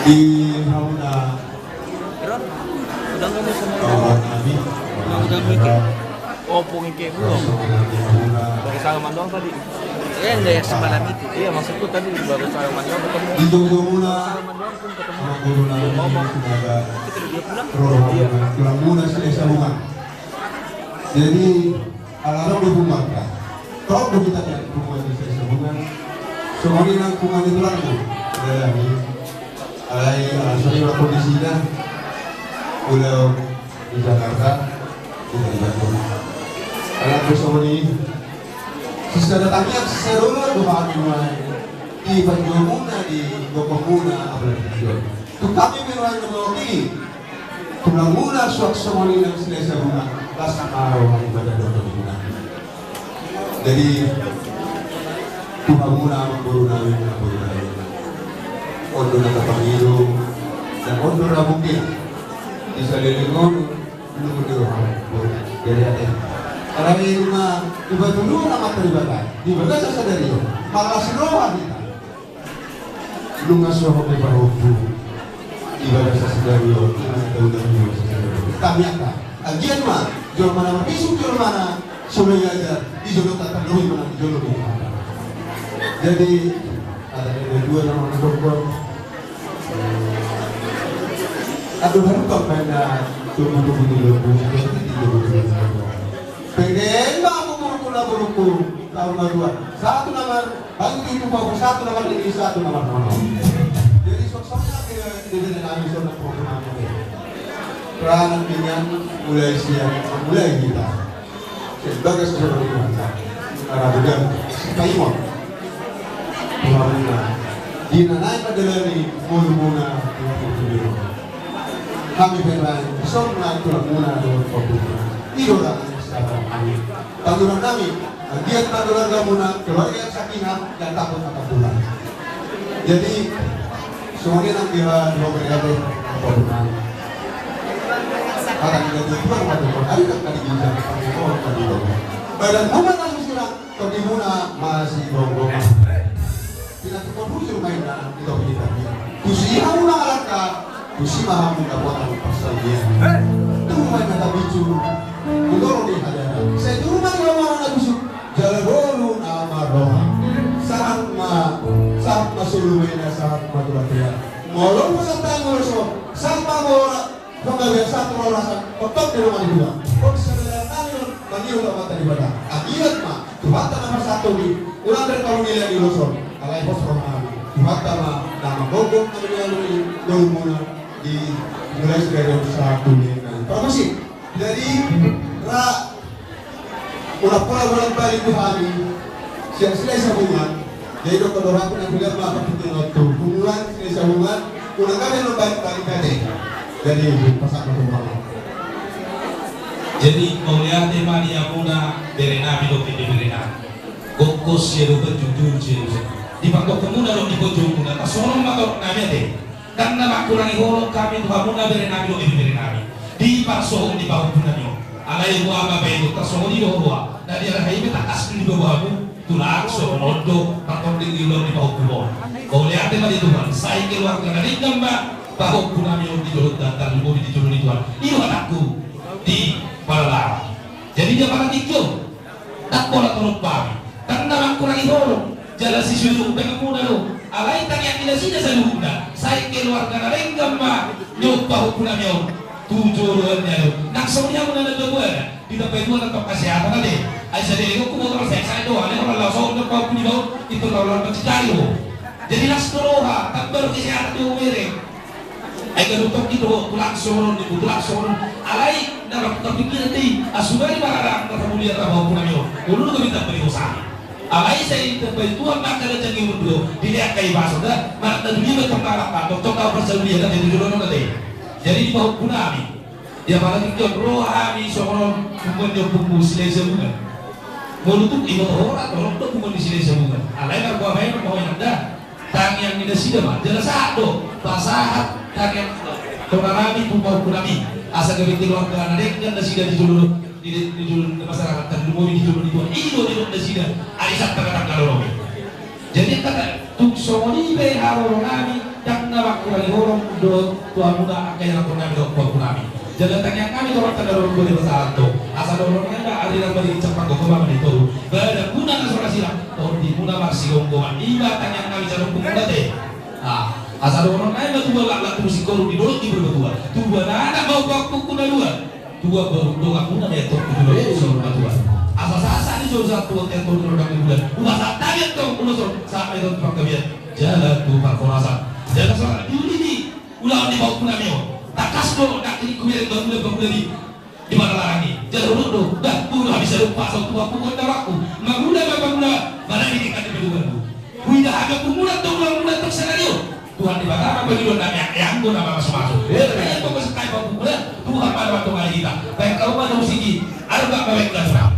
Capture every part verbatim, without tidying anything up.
Di hamuna. Iron, udah nggak mau sama orang? Kawan kami. Udah, udah mikir. Opung ike belum. Baru salaman doang tadi. Iya, enggak yang semalam itu. Iya, maksudku tadi baru salaman doang ketemu. Ditunggu muna. Salaman doang pun ketemu. Sama guru namanya ngomong. Sudah ada. Dia pulang? Roh, iya. Pulang muna, sudah salaman. Jadi, ala ro do punguanta. Ro do hita nian punguan di Silahisabungan. Songon i nang punguan ni tulangku. Alai, alai, ala songon i ma kondisina. Ulaon di Jakarta, di Jakarta. Alai, songon i. Sisada tangiang, sisada ulaon do hami nuaeng. Di panjomuna, di gokomuna, apalagi di jolo. Tu hami pe nuaeng na mewakili. Tulangmuna suang songon i nang Silahisabungan, las ma roha ni badan dohot tondimuna. Jadi, tu hamuna amangboru nami, amangboru nami. On do na tapangido, dan on do na mungkin. Di saleleng on, nunga di roha. Jadi, ate. Alai ma, dipatuduhon Amanta Debata, di bagasan sadari on, marlas roha hita. Nunga so hot be pahompu. Ibadah sasadari on, ibadah sasadari on. Tamiangka. Anggiat ma, jolma na marbisuk, jolma na so boi ajar, di jolo ta tarlumobi ma nang di jolo ni Tuhanta. Jadi, ada dua nama mendokter. Aduh, harupa main na tubuh-tubuh di lombu, jadi di lombu. Pengen ma aku burukku na burukku, tahu ma dua. Satu nama Bang, itu pokok satu nomor ini, satu nomor nomor. Jadi, sosoknya dia, dia, dia, dia, dia, dia, dia, dia, dia. Peranan dengan mulai siang, mulai kita. Sebagai seorang dewasa, para budak, Pak Imam. Tuhan, di nanai madalani, mulmuna, Tuhan, Tuhan. Hami pe nang songon i, tulangmuna dohot ompunamuna. I do ra sabar hami. Pangidoan nami, anggiat ma keluargamuna, keluarga yang sakinah, yang takut akan Tuhan. Jadi, songon i nang di ha-, di ha-, di ha-, di ha-, Tuhan. Kata kita di Tuhan, kata Tuhan. Ari kan tadi bisa, kata Tuhan, kata Tuhan. Badan rumah nang susirang, tondimuna masih gonggong. Pinantikhon hujur ma inna di topi ni hami. Tusi hamu mangalangka, tusi ma hamu dapotan parsaulian. Tubu ma inna tapicu, tu toru ni hadara. Sai tubu ma inna na busuk, jala boru na marroha. Sahat ma, sahat ma solu ma inna, sahat ma tu latean. Molo muse tangan molo so, sahat ma boru. Panggabean satu rorasan, otot di rumah di dua. Kok bisa bela tangan, bagi ulah mata di badan. Akibat ma, Tuhanta na parsatuhon i, ulang dari tahun nilai di ulos on. Alai pos roha nami. Tuhanta ma, na manggokhon na manggokhon, na manggokhon, di mulai dari satu nilai. Permisi. Jadi, ra, Ulang pola bolak balik tu hami, sian Silahisabungan. Jadi, dok, dok, aku nak bilang apa tu, tu, tu, hubungan Silahisabungan, ulang kami lo balik, balik tadi. Jadi, pasak aku bangun. Jadi, mauliate ma di hamuna, bere nami dohot eme bere nami. Gokhon sian do bajujur sian do. Di panggokhonmuna dohot di pojomuna, tarsongon ma torop nami ate. Ndang na mangkurangi holong hami tu hamuna bere nami dohot eme bere nami. Di parsohot ni pahompu nami on. Alai boha ma baen do tarsongon i do ho boha. Na diarahi be tangkas do diboan hamu. Tulang songon on do partonding di ulaon ni pahompu on. Mauliate ma di Tuhan. Sai keluarga na denggan ma pahompu nami on di jolonta tarlumobi di jolo ni Tuhan. I do hatangku di paralaman. Jadi dia parangkik jo. Ndang pola torop hami. Ndang na mangkurangi holong. Jala sisuhi do umbahen muna do. Alai tangiang ni nasida saluhutna. Sai keluarga na denggan ma nion pahompu nami on. Tu joloanna do. Nang songon i hamuna na dua-duana. Ditambai Tuhan antong kesehatan ate. Ai sadari on huboto sai-sai do. Alai holan laos on do pahompu nami on. Itu laos on mancari do. Jadi las do roha. Tamba do kesehatan di ho bere. Ai ganup tongkin do ho, tulang songon on, ninmu tulang songon on. Alai, na marpikir-pikir do i, asubari ma rarang, na tamulian ra pahompu nami on. Ulu do gabe tamba di ho sahat. Alai, sai ditambai Tuhan ma angka ganjang ni umur do, dilehon angka ibasan da, manat na dunia ma tong na rap, tong na parsaulian, na di jolo on ate. Jadi, di pahompu nami. Di apalagi di on, ro hami songon on, punguan ni ompungmu Silahisabungan. Molo tung iboto ho ra, torop do punguan ni Silahisabungan. Alai, margoa baen, ma ho inang da. Tangiang ni nasida ma, jala sahat do, pasahat tangiang tona nami tu pahompu nami. Asa gabe keluarga na denggan nasida di jolo, di, di jolo ni masyarakat, tarlumobi di jolo ni Tuhan. I do didok nasida, arisan tangga-tangga do robi. Jadi angka tung songon i be haroro nami, ndang na mangkurangi holong, do tu hamuna angka ianakhonnami dohot pahompunami. Jala tangiangnami torop tanda dohot dua di pasahat do. Asa dohonon nami ma ari na marigit sampang gogo ma di toru. Badanmuna na so ra sirang, tondimuna marsigomgoman. I ma tangiangnami sian ompungmuna te. Ah, asa dohonon nami ma tubuan laklak tubu singkoru di dolok di Purbatua. Tubuan anak ma ompungku na dua. Tubuan boru donganmuna ma i antong tu jolo ni jolo na tua. Asa sahat ni jolo sahat tu bontean, tu rondang ni bulan. Hupasahat hami antong ulos on sahat ma i tu panggabean jala tu parhorasan. Jala sahat di uli ni ulaon ni pahompunami on. Tangkas do nangkin hubereng pangula-pangula di, di Panalarang i. Jala hudok do, bah, molo habis adong pasahat tu pahompu on, daorakku. Mangula ma pangula, manang di tingkat di paduanku. Huida hami ompungmuna antong, ulaonmuna antong sanario. Tuhan Debata ma pangidoannami, anggo na mamasu-masu. Ia pokokna sahat pahompu, Tuhan ma na mandongani hita. Baen hamu ma na musik i, arga ma baen gatura.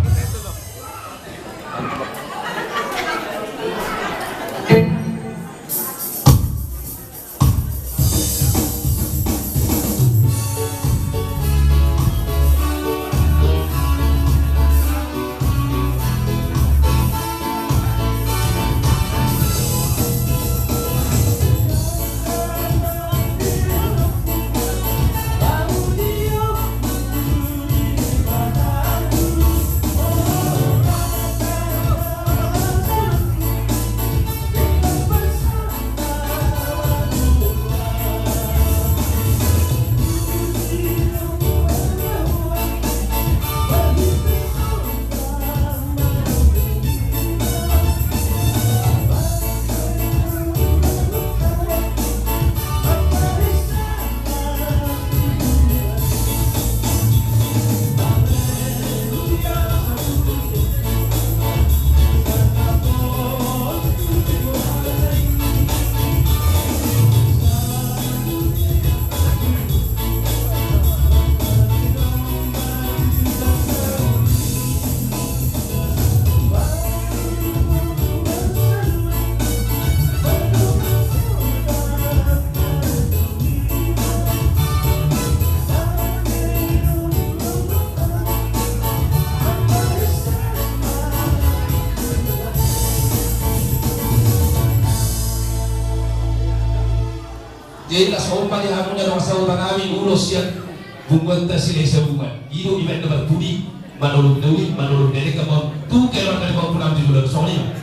Jadi, las on ma di hamu na dongan sahutanami, ulos sian punguanta Silahisabungan. I do dibaen na marpudi, manolong na uli, manolong na denggan, ma tu keluarga ni pahompunami di bulan songon i ma.